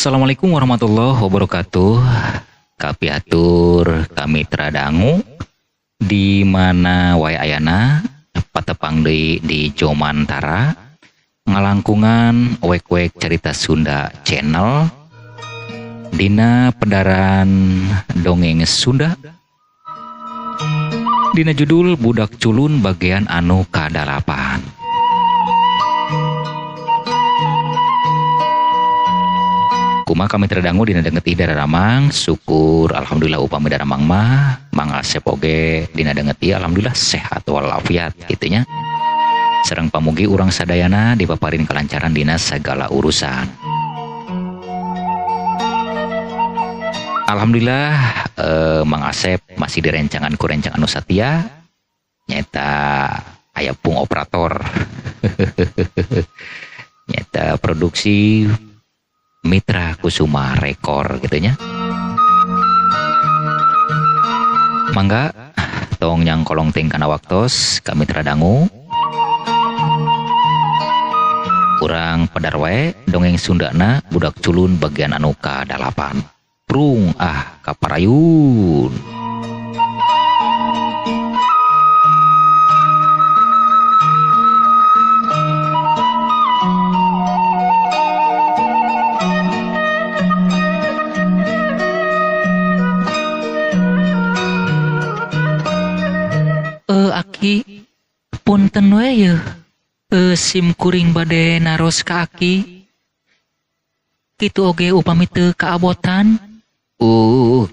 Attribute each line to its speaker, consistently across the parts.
Speaker 1: Assalamualaikum warahmatullahi wabarakatuh. Kapihatur kami tradangu di mana wae ayana patepang deui di Jomantara ngalangkungan wek-wek cerita Sunda channel dina pedaran dongeng Sunda dina judul Budak Culun bagian anu kadalapan. Kuma kami terdangu dina dengetih dararamang, syukur alhamdulillah upami daramang mah Mang Asep oge dina dengetih alhamdulillah sehat walafiat kitu nya. Sareng pamugi urang sadayana dipaparin kelancaran dina segala urusan. Alhamdulillah Mang Asep masih direncangan ku rencang anu satia nyaeta aya pung operator. Nyaeta produksi Mitra Kusuma Rekor gitu nya. Mangga tong nyang kolong ting kana waktos kami tradangu. Urang pedar wae dongeng Sundana Budak Culun bagian anu kadalapan. Prung ah kaparayun. Aki punten we yeuh, sim kuring bade naros ka aki kitu oge upami teu kaabotan.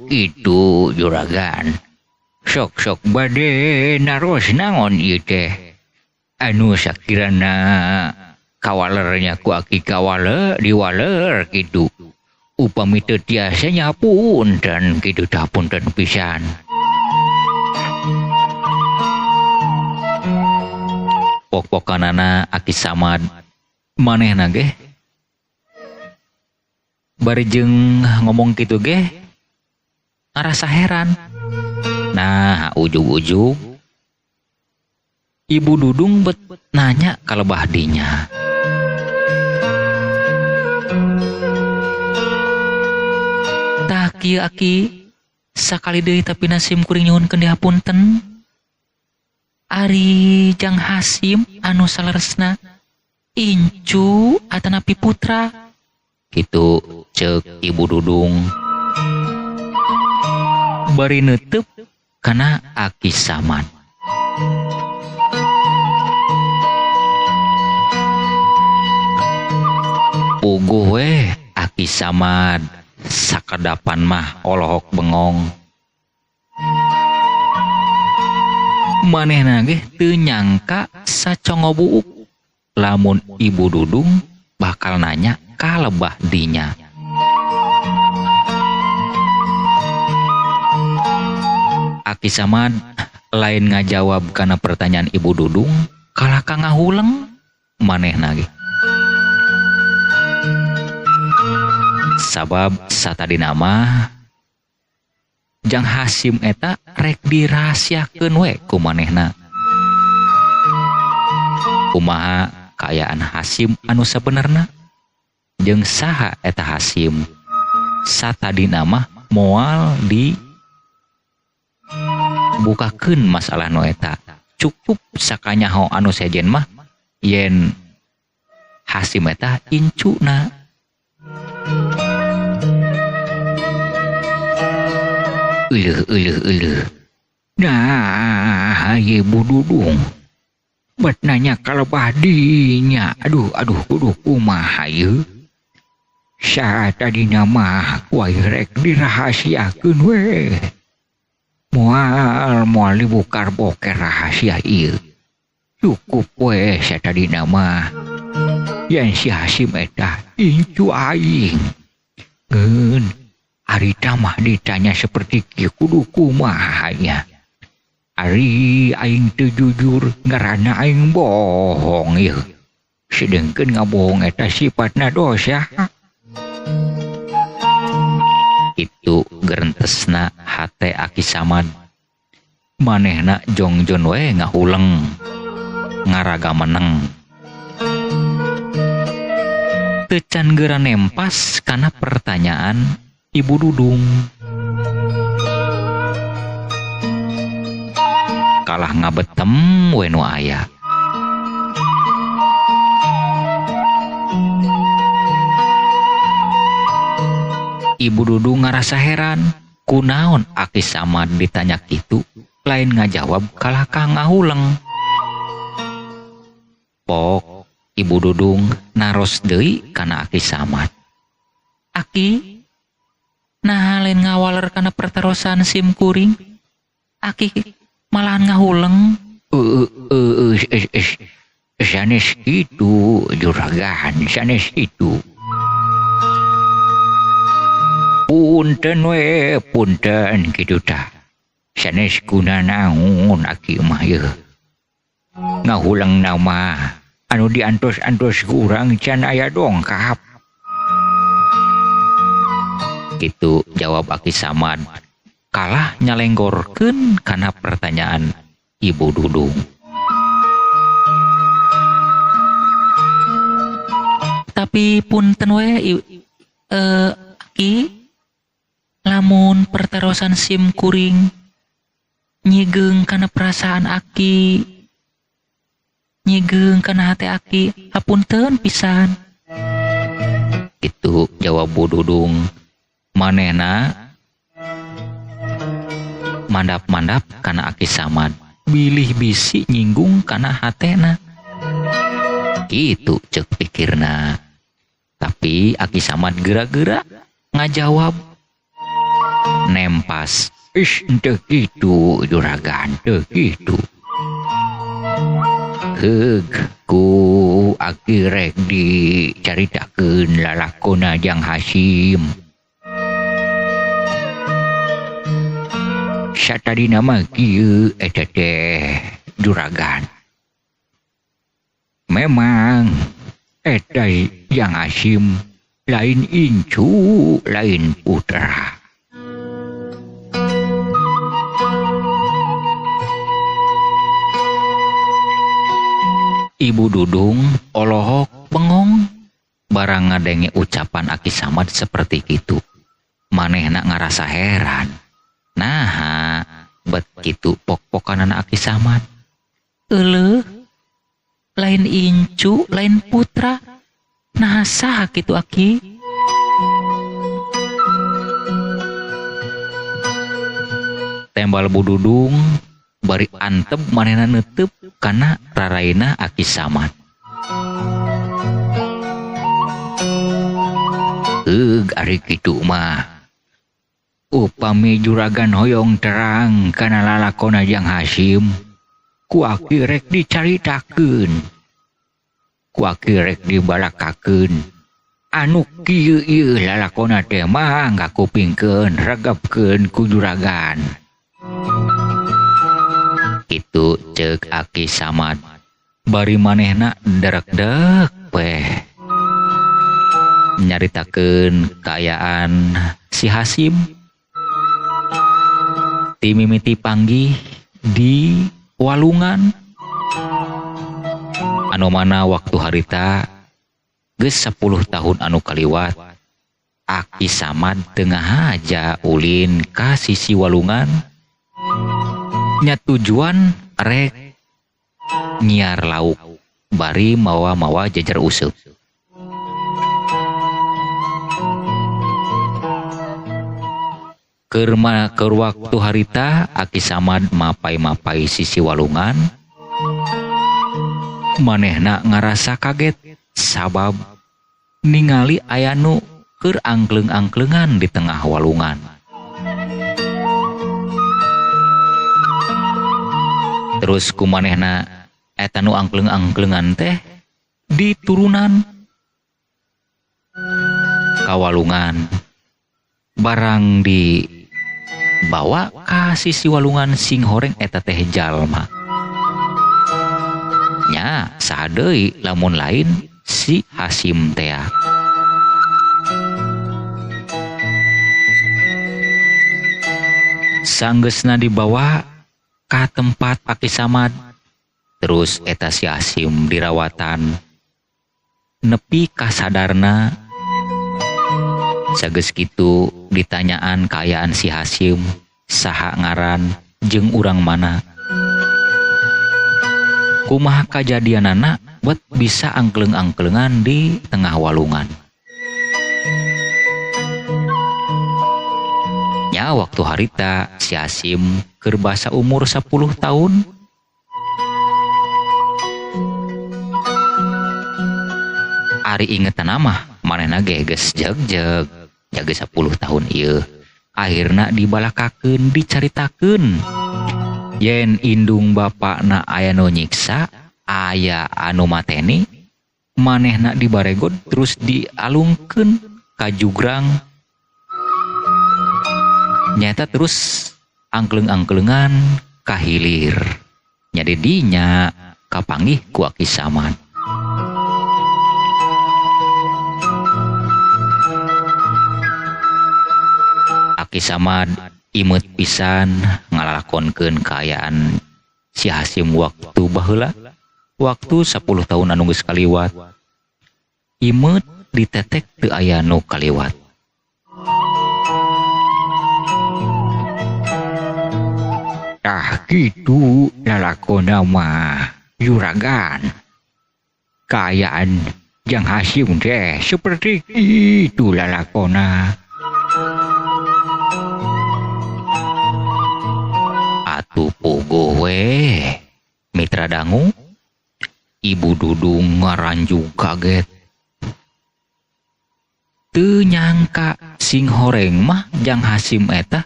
Speaker 2: Kitu juragan, sok-sok bade naros naon ieu teh anu sakirana kawalernya ku aki kawaler diwaler kitu upami teu tiasa nya punten kitu tah punten pisan.
Speaker 1: Pok-pokanana Aki Samad manehna ge bari jeung ngomong kitu ge ngarasa heran. Nah, ujug-ujug Ibu Dudung bet nanya ka lebah dinya. Tah kieu Aki, sakali deui tapi nasim kuring nyuhunkeun dihapunten. Ari Jang Hasim anu saleresna incu atanapi putra kitu ceuk Ibu Dudung bari neuteub kana Aki Samad. Puguh weh Aki Samad sakadapan mah olohok bengong. Manehna ge teu nyangka sacongo buuk lamun Ibu Dudung bakal nanya ka lebah dinya. Aki Samad lain ngajawab kana pertanyaan Ibu Dudung, kalah ka ngahuleng manehna ge. Sabab satadina mah Jang Hasim eta rek dirahasiakeun we ku manehna. Kumaha kaayaan Hasim anu sabenerna? Jeung saha eta Hasim? Satadina mah moal di bukakeun masalah nu eta. Cukup sakanyaho anu sejen mah yen Hasim eta incuna.
Speaker 2: Euleuh euleuh euleuh. Nah, ieu Bu Dudung bet nanya ka lebah dinya. Aduh aduh kudu kumaha ieu? Satadina mah ku aing rek dirahasiakeun we. Moal moal dibukar boker rahasia ieu. Cukup we satadina mah yen si Hasim eta incu aing. Ngeun ari mah ditanya seperti kieu kudu kumaha nya. Ari aing teu jujur ngaranna aing bohong ieu. Sedengkeun ngabohong eta sifatna dosa.
Speaker 1: Itu gerentesna hate Aki Samad. Manehna jongjon we ngahuleng ngaraga meneng. Teu can geura nempas kana pertanyaan Ibu Dudung. Kalah ngabetem we nu aya. Ibu Dudung ngarasa heran, kunaon Aki Samad ditanya kitu, lain ngajawab kalah ka ngahuleng. Pok, Ibu Dudung naros deui kana Aki Samad. Aki, nah lain ngawaler kana pertarosan sim kuring. Aki malahan ngahuleng.
Speaker 2: Sanes kitu juragan, sanes kitu. Punten we, punten kitu tah. Sanes kuna naon aki mah yeuh. Ngahuleng nama anu diantos-antos ku urang can aya dongkap.
Speaker 1: Kitu jawab Aki Samad. Kalah nyalenggorkeun kana pertanyaan Ibu Dudung. Tapi punten we Aki, lamun pertarosan sim kuring nyigeung kana perasaan Aki, nyigeung kana hate Aki, hapunten pisan. Kitu jawab Bu Dudung. Manehna mandap-mandap kana Aki Samad, bilih bisi nyinggung kana hatena. Kitu ceuk pikirna. Tapi Aki Samad geura-geura ngajawab nempas.
Speaker 2: Ish, henteu kitu juragan, teu kitu. Heug, ku Aki rek dicaritakeun lalakona Jang Hasim. Satadina mah kieu eta teh juragan. Memang eta Jang Hasim lain incu, lain putra.
Speaker 1: Ibu Dudung olohok bengong barang ngadenge ucapan Aki Samad seperti kitu. Manehna ngarasa heran. Naha bet kitu pok-pokanana Aki Samad. Euleuh, lain incu, lain putra. Naha saha kitu Aki? Tembal Bu Dudung bari antep manehna neuteub kana raraina Aki Samad.
Speaker 2: Heug ari kitu mah. Upami juragan hoyong terang kana lalakona Jang Hasim, ku Aki rek dicaritakeun. Ku Aki rek dibalakakeun. Anu kieu ieu lalakona teh mah ngakupingkeun, regepkeun ku juragan.
Speaker 1: Kitu ceuk Aki Samad. Bari manehna derek-dek weh nyaritakeun kaayaan si Hasim. Ti mimiti panggih di walungan anu mana waktu harita geus 10 tahun anu kaliwat Aki Samad teu ngahaja ulin ka sisi walungan nya tujuan rek nyiar lauk bari mawa-mawa jajar useup. Keur waktu harita Aki Samad mapai-mapai sisi walungan, manehna ngarasa kaget sabab ningali aya nu keur angkleung-angkleungan di tengah walungan. Terus ku manehna eta nu angkleung-angkleungan teh diturunan ka walungan. Barang di bawa ka sisi walungan sing horeng eta teh jalma. Nya saha deui lamun lain si Hasim tea. Sanggeusna dibawa ka tempat Aki Samad, terus eta si Hasim dirawatan. Nepi kasadarna sageus kitu ditanyaan kaayaan si Hasim saha ngaran jeung urang mana. Kumaha kajadianana buat bisa angkleng-angklengan di tengah walungan. Nya waktu harita si Hasim keur basa umur 10 tahun. Ari ingetan mah manehna ge geus jegjeg jaga 10 tahun ieu. Akhirna dibalakakeun dicaritakeun yen indung bapakna aya nu nyiksa, aya anu mateni, manehna dibaregod terus dialungkeun ka jugrang. Nyata terus angkleng-angklengan ka hilir. Nya di dinya kapanggih ku Aki Samad. Aki Samad imeut pisan ngalalakonkeun kaayaan si Hasim waktu baheula, waktu 10 tahun anu geus kaliwat. Imeut ditetek teu aya nu kaliwat.
Speaker 2: Tah kitu lalakona mah juragan. Kaayaan Jang Hasim teh seperti itu lalakona.
Speaker 1: Atuh puguh we mitra dangu. Ibu Dudung ngaranjug kaget. Teu nyangka sing horeng mah Jang Hasim eta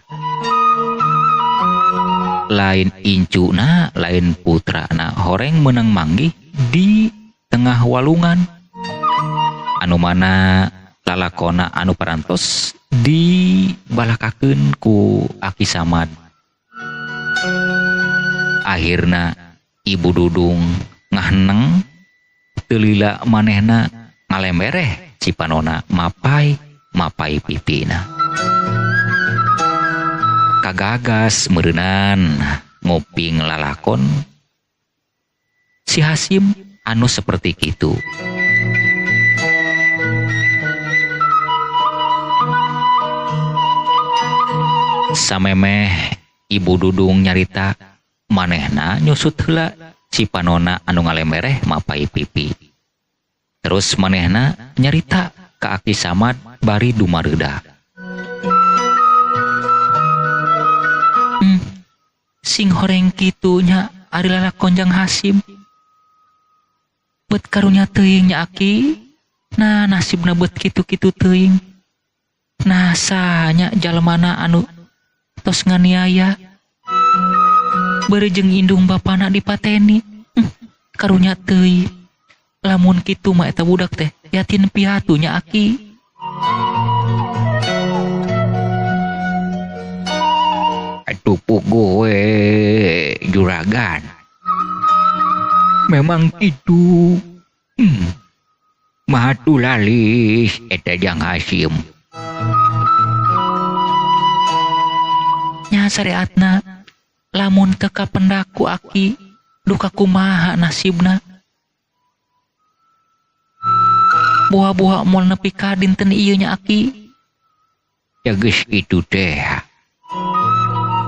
Speaker 1: lain incuna lain putrana horeng menang manggih di tengah walungan anu mana lalakona anu parantos dibalakakeun ku Aki Samad. Akhirna Ibu Dudung ngaheneng teu lila manehna ngalembereh cipanona mapai mapai pipina. Kagagas meureunan nguping lalakon si Hasim anu seperti kitu. Samemeh Ibu Dudung nyarita manehna nyusut heula cipanona anu ngalembereh mapai pipi. Terus manehna nyarita ka Aki Samad bari dumareuda. Sing horeng kitunya ari lalakon Jang Hasim. Bet karunya teuing nya Aki. Nah nasibna bet kitu-kitu teuing. Nah sanya jalmana anu tos nganiaya. Beurejeng indung bapana dipateni. Karunya teuing. Lamun kitu mah eta budak teh yatin piatu nya Aki.
Speaker 2: Aduh puguh we juragan. Memang kitu. Mahatu lalis eta Jang Hasim.
Speaker 1: Nya syariatna lamun teu kapendak ku Aki duka kumaha nasibna. Buah-buah moal nepi ka dinten ieu nya Aki.
Speaker 2: Ya geus kitu teh.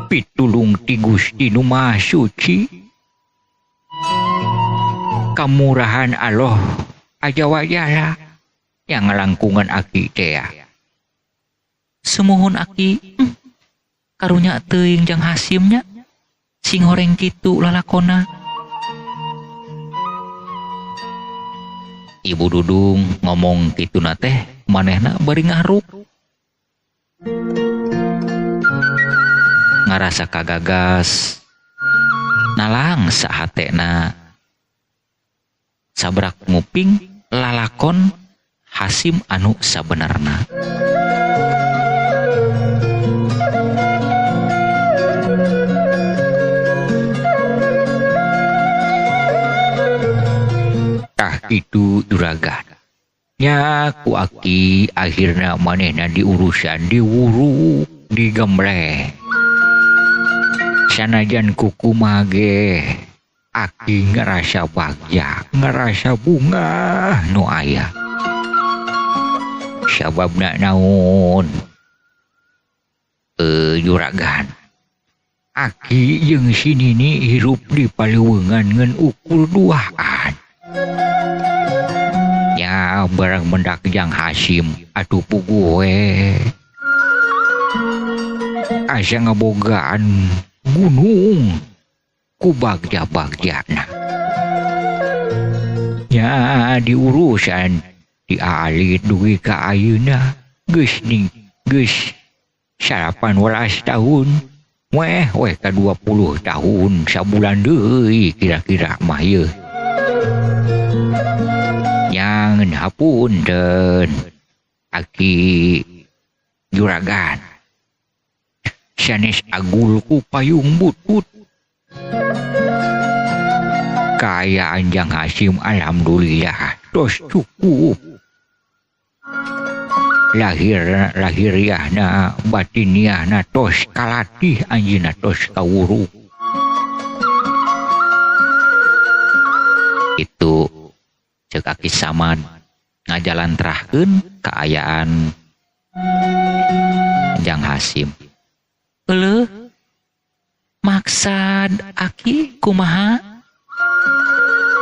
Speaker 2: Pitulung ti Gusti nu Maha Suci. Kamurahan Allah aja wajala yang ngalangkungan Aki teh.
Speaker 1: Sumuhun Aki. Karunya teuing Jang Hasimnya. Sing horeng kitu lalakona. Ibu Dudung ngomong kituna teh manehna bari ngahruk. Ngarasa kagagas nalang sahatena sabrak nguping lalakon Hasim anu sabenerna.
Speaker 2: Tah kitu juragan. Nya ku Aki akhirna manehna diurusan diwuruk digembleh. Sanajan kukumaha ge Aki ngerasa bagja, ngerasa bunga nu aya. Sababna naon? Juragan. Aki jeung si Nini hirup di paleuweungan ngan ukur duaan. Ya barang mendak Jang Hasim atuh puguh we. Asa ngabogaan gunung ku bagja-bagjana. Ya diurusan dialit dugi ka ayeuna geus geus 18 tahun. Weh weh ka 20 tahun sabulan deui kira-kira mah ieu. Nyangeun hapunten aki juragan. Sanes agul ku payung butut. Kaayaan Jang Hasim alhamdulillah tos cukup. Lahir lahiriahna batiniahna tos kalatih anjeunna tos kawuruk.
Speaker 1: Itu ceuk Aki Samad ngajalantrahkeun kaayaan Jang Hasim. Euleuh, maksad Aki kumaha?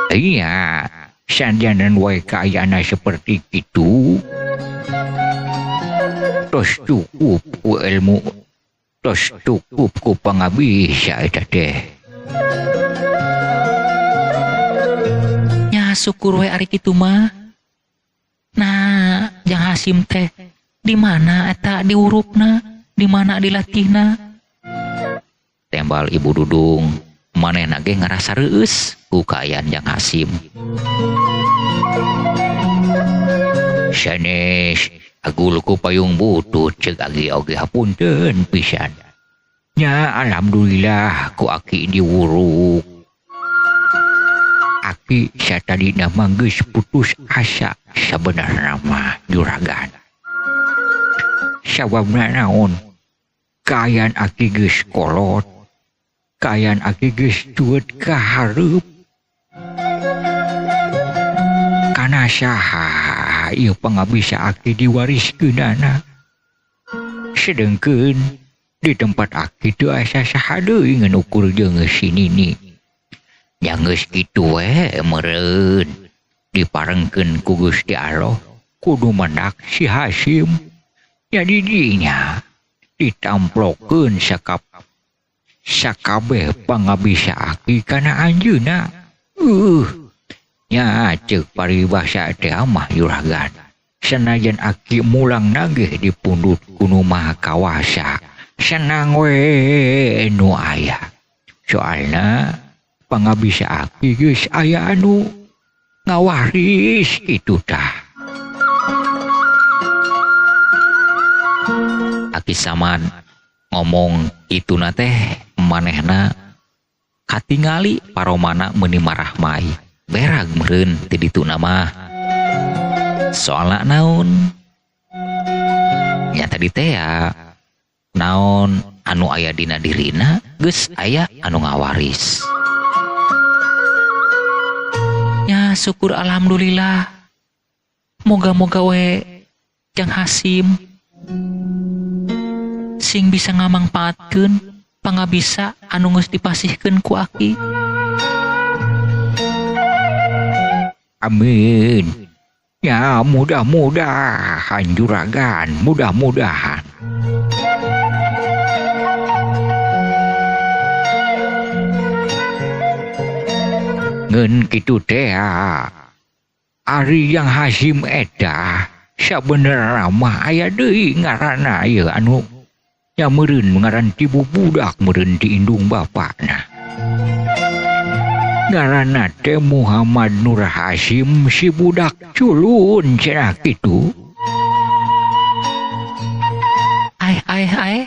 Speaker 2: Iya, sanjanan wae kaayaanna seperti itu. Tos cukup ku ilmu, tos cukup ku pangabisa eta teh.
Speaker 1: Nya syukur we ari kitu mah. Nah, Jang Hasim teh di mana eta diurupna, di mana dilatihna? Tembal Ibu Dudung, manehna ge ngarasa reueus ku kaayaan Jang Hasim.
Speaker 2: Sanes agul ku payung butut ceuk aki oge hapunten pisan. Nya alhamdulillah ku aki diwuruk. Aki satadina mah geus putus asa sabenerna mah juragan. Sababna naon? Kaayaan aki geus kolot. Kaayaan aki geus cueut ka hareup. Kana saha ieu pangabisa aki diwariskeunana. Sedengkeun di tempat aki teu asa saha deui ngan ukur jeung si Nini. Nya geus kitu we meureun diparengkeun ku Gusti Allah kudu mendak si Hasim. Nya di dinya ditamplokeun sakabeh pangabisa aki kana anjeunna. Nya ceuk paribasa teh mah juragan. Sanajan aki mulang nagih dipundhut ku nu Maha Kawasa, senang we nu aya. Soalna pangabisa aki geus aya anu ngawaris kitu tah.
Speaker 1: Aki Samad ngomong kituna teh manehna katingali paromana meuni marah mai. Berag meureun ti dituna mah. Soalna naon? Nya tadi teh ya, naon anu aya dina dirina geus aya anu ngawaris. Nya syukur alhamdulillah. Moga-moga we Jang Hasim sing bisa ngamangpaatkeun pangabisa anu geus dipasihkeun ku aki.
Speaker 2: Amin. Ya mudah-mudahan juragan, mudah-mudahan. Ngeun kitu teh ari Jang Hasim eta sabenerna mah aya deui ngaranna ieu anu nya meureun ngaran ti bubudak meureun ti indung bapana. Ngaranna teh Muhammad Nur Hasim si budak culun cenah kitu.
Speaker 1: Ai ai ai.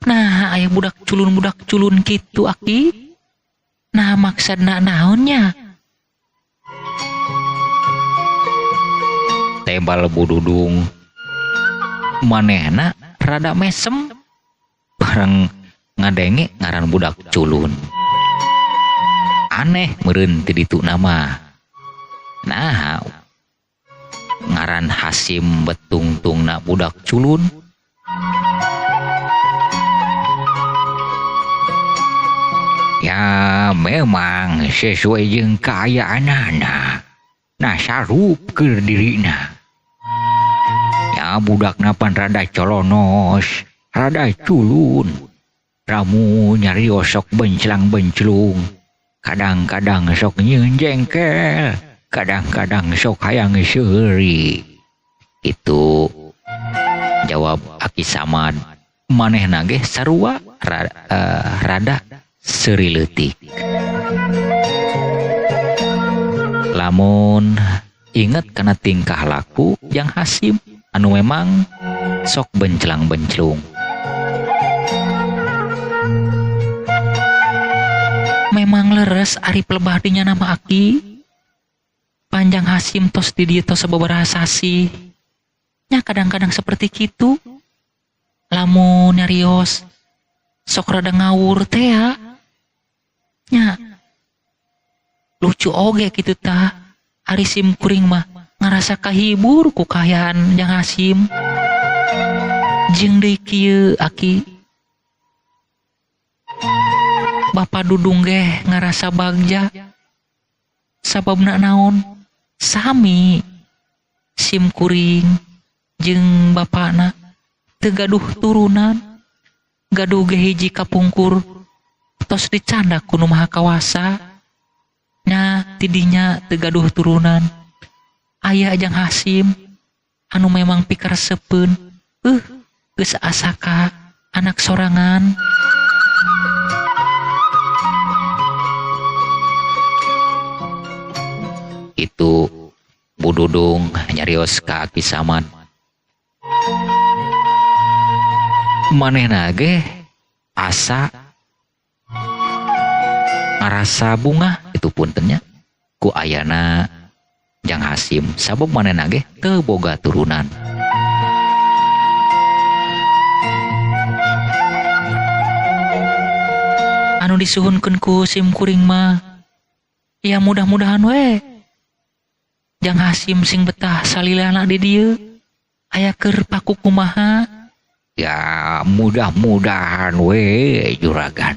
Speaker 1: Nah, aya budak culun kitu aki. Nah, maksudna naonnya? Tembal Bu Dudung manehna rada mesem bareng ngadenge ngaran budak culun. Aneh meureun ti ditu nama. Nah, Ngaran Hasim betungtungna budak culun.
Speaker 2: Ya memang sesuai jeung kaayaanana. Nah sarup keur dirina. Ya budakna pan rada colonos, rada culun. Ramu nyarios sok benclang-benclung. Kadang-kadang sok nyieun jengkel, kadang-kadang sok hayang seuri.
Speaker 1: Itu jawab Aki Samad. Manehna ge sarua rada seuri leutik. Lamun inget kana tingkah laku yang Hasim anu memang sok benclang-benclung. Memang leres ari pelebah dinya nama Aki. Panjang Hasim tos di dieu tos sababaraha sasih. Nya kadang-kadang seperti kitu. Lamun nyarios sok rada ngawur teh ya. Nya lucu oge kitu tah. Ari sim kuring mah ngarasa kahibur ku kahayaan Jang Hasim. Jeung deui kieu Aki. Bapak Dudung geh ngarasa bagja. Sababna naon? Sami sim kuring jeung bapana teu gaduh turunan. Gaduh ge hiji kapungkur tos dicandak ku Nu Maha Kawasa. Nya tidinya teu gaduh turunan. Aya Jang Hasim anu memang pikaresepeun. Geus asa ka anak sorangan. Itu Bu Dudung nyarios ka Aki Samad. Manehna ge asa ngarasa bunga itu puntennya ku ayana Jang Hasim sabab manehna ge teu boga turunan.
Speaker 3: Anu disuhunkeun ku sim kuring mah ya mudah-mudahan we Jang Hasim sing betah salilana di dieu aya keur paku kumaha.
Speaker 2: Ya mudah-mudahan we juragan.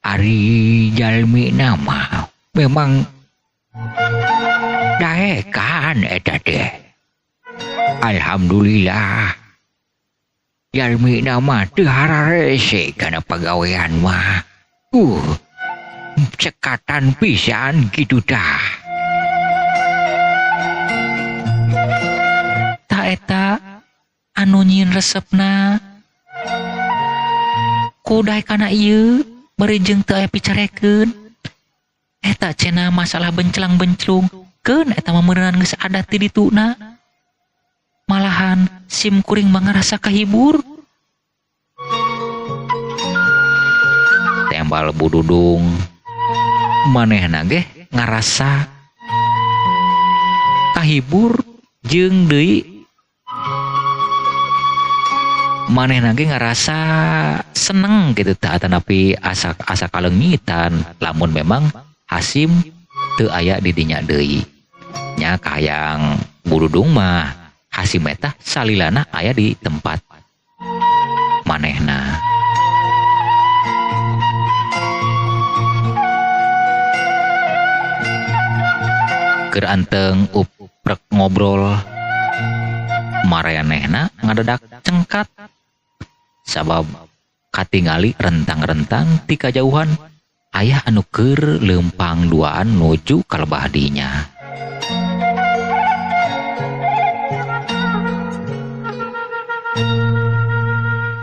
Speaker 2: Ari jalmi nama memang daekan eta teh. Alhamdulillah. Jalmi nama teu hararese kana pagawean mah. Cekatan pisan kitu tah.
Speaker 3: Ta eta anu nyieun resepna ku daekana ieu bari jeung teu aya picarekeun. Eta cenah masalah benclang-benclung keun eta mah meureunan geus adat ti dituna. Malahan sim kuring mah ngarasa kahibur.
Speaker 1: Tembal Bu Dudung manehna ge ngarasa kahibur jeung deui manehna ge ngarasa seneng gitu tah atanapi asa asa kalengitan lamun memang Hasim teu aya di dinya deui. Nya kahayang Bu Dudung mah Hasim eta salilana aya di tempat manehna. Keur anteng uprek ngobrol maranehna ngadadak cengkat sabab katingali rentang-rentang ti kajauhan aya anu keur leumpang duaan nuju ka lebah dinya.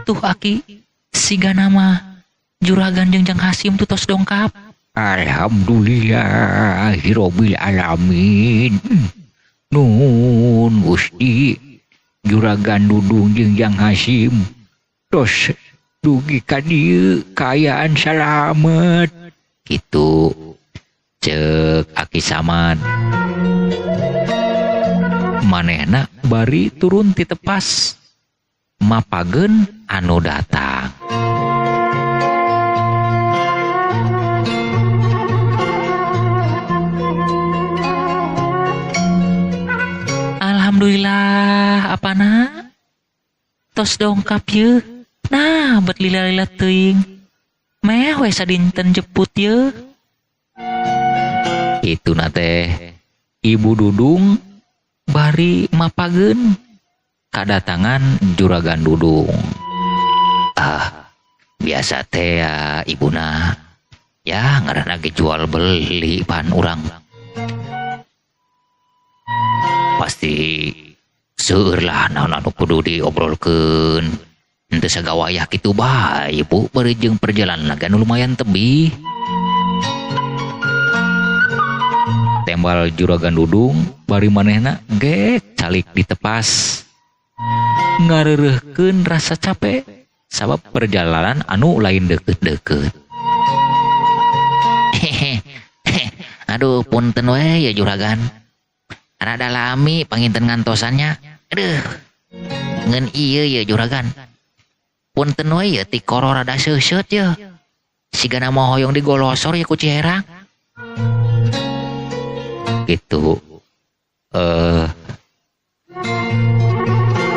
Speaker 3: Tuh Aki, siga nama juragan jeung Jang Hasim tuh tos dongkap.
Speaker 2: Alhamdulillahirabbil alamin. Nun Gusti, juragan Dudung jeung Jang Hasim tos dugi ka dieu kaayaan salamet.
Speaker 1: Kitu ceuk Aki Samad. Manehna bari turun ti tepas mapageun anu datang.
Speaker 3: Alhamdulillah apana tos dongkap ye. Nah bet lila-lila teuing. Meh we sadinten jeput ye.
Speaker 1: Itu nate Ibu Dudung bari mapageun kadatangan Juragan Dudung. Ah, biasa teh ya ibuna. Ya ngaranna ge jual beli pan urang. Pasti seueur lah naon anu kudu diobrolkeun. Henteu sagawayah kitu bae Bu, bari jeung perjalanan anu lumayan tebih. Tembal Juragan Dudung bari manehna gek calik ditepas. Ngareureuhkeun rasa capek sabab perjalanan anu lain deket-deket.
Speaker 3: Aduh punten we ya juragan. Rada lami panginten ngantosannya. Aduh. Ngeun ieu ya juragan. Punten we ya tikoro rada seuseut ye. Sigana moho hoyong digolosor ya ku Ciherang.
Speaker 1: Gitu.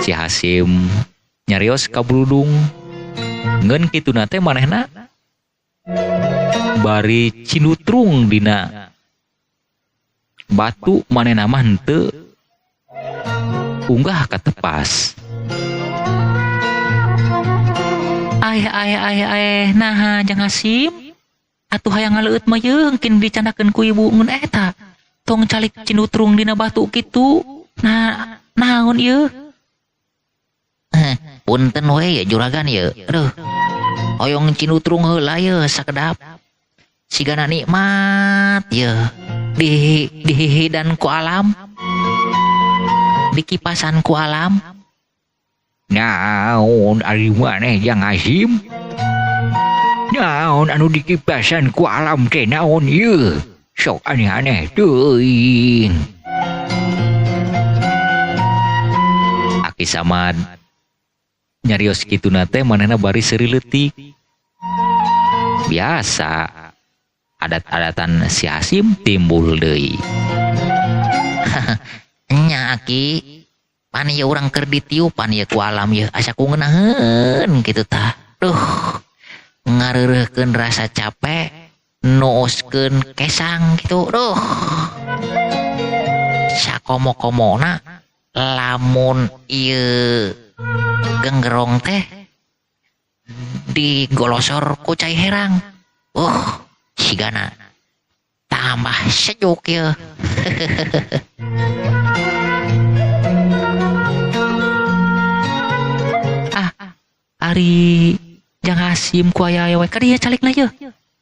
Speaker 1: Si Hasim nyarios ka Dudung. Ngeun kituna teh manehna bari cinutrung dina batu manehna mah henteu unggah ka tepas.
Speaker 3: Ay ay ay ay naha Jang Hasim atuh hayang ngaleueut mah yeung kin dicandakeun ku ibu ngeun eta tong calik cinutrung dina batu kitu. Nah naon ieu? Punten we ya juragan ye. Aduh. Hoyong cinutrung heula ye sakedap. Sigana nikmat ye. Dihihidan ku alam. Dikipasan ku alam.
Speaker 2: Naon ari maneh Jang Hasim? Naon anu dikipasan ku alam teh naon ieu? Sok aneh-aneh teuing.
Speaker 1: Aki Samad nyarios kituna teh manehna bari seuri leutik. Biasa adat-adatan si Hasim timbul deui.
Speaker 3: Nya aki pan ieu urang keur ditiupan ieu ku alam ieu asa ku ngeunaheun kitu tah. Duh, ngareureuhkeun rasa capek, nuuskeun kesang kitu. Duh. Sakomo-komona lamun ieu genggerong teh digolosor ku cai herang. Sigana tambah sejuk ya. Ah, ari Jang Hasim ku aya we ka dieu calikna ye.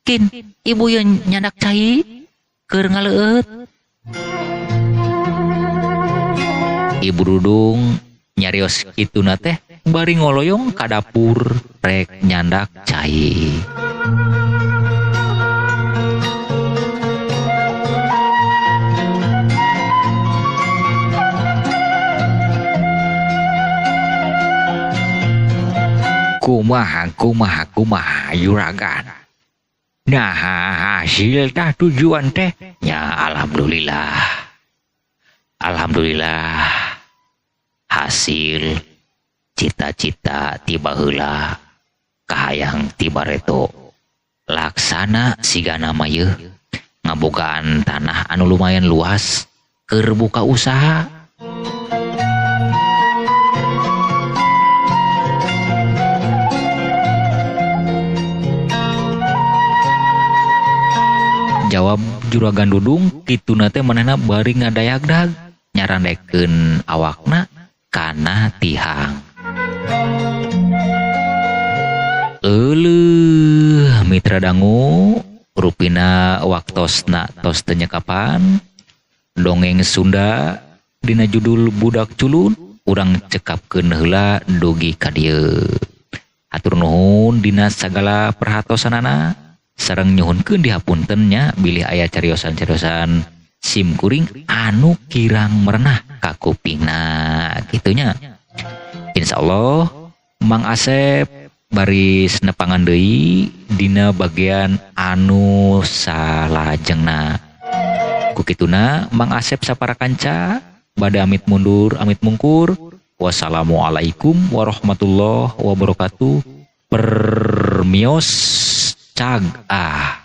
Speaker 3: Kin, ibu ye nyandak cai keur ngaleueut.
Speaker 1: Ibu Dudung nyarios kituna teh bari ngoloyong ka dapur rek nyandak cai.
Speaker 2: Kumaha kumaha kumaha juragan. Nah hasil tah tujuan teh
Speaker 1: ya alhamdulillah. Alhamdulillah hasil cita-cita tiba heula kahayang tiba reto laksana sigana mah yeuh ngabogaan tanah anu lumayan luas keur buka usaha. Jawab Juragan Dudung kituna teh manehna bari ngadayagdag nyarandekeun awakna kana tihang. Euleuh mitra dangu rupina waktosna tos teu nyekapan dongeng Sunda dina judul Budak Culun urang cekapkeun heula dugi ka dieu. Hatur nuhun dina sagala perhatosanana sareng nyuhunkeun dihapunten nya bilih aya cariosan-cariosan sim kuring anu kirang merenah ka kupingna kitunya. Insyaallah Mang Asep baris nepangan deui dina bagian anu salajengna. Ku kituna Mang Asep sapara kanca Bade amit mundur, amit mungkur. Wassalamualaikum warahmatullahi wabarakatuh. Permios cag ah.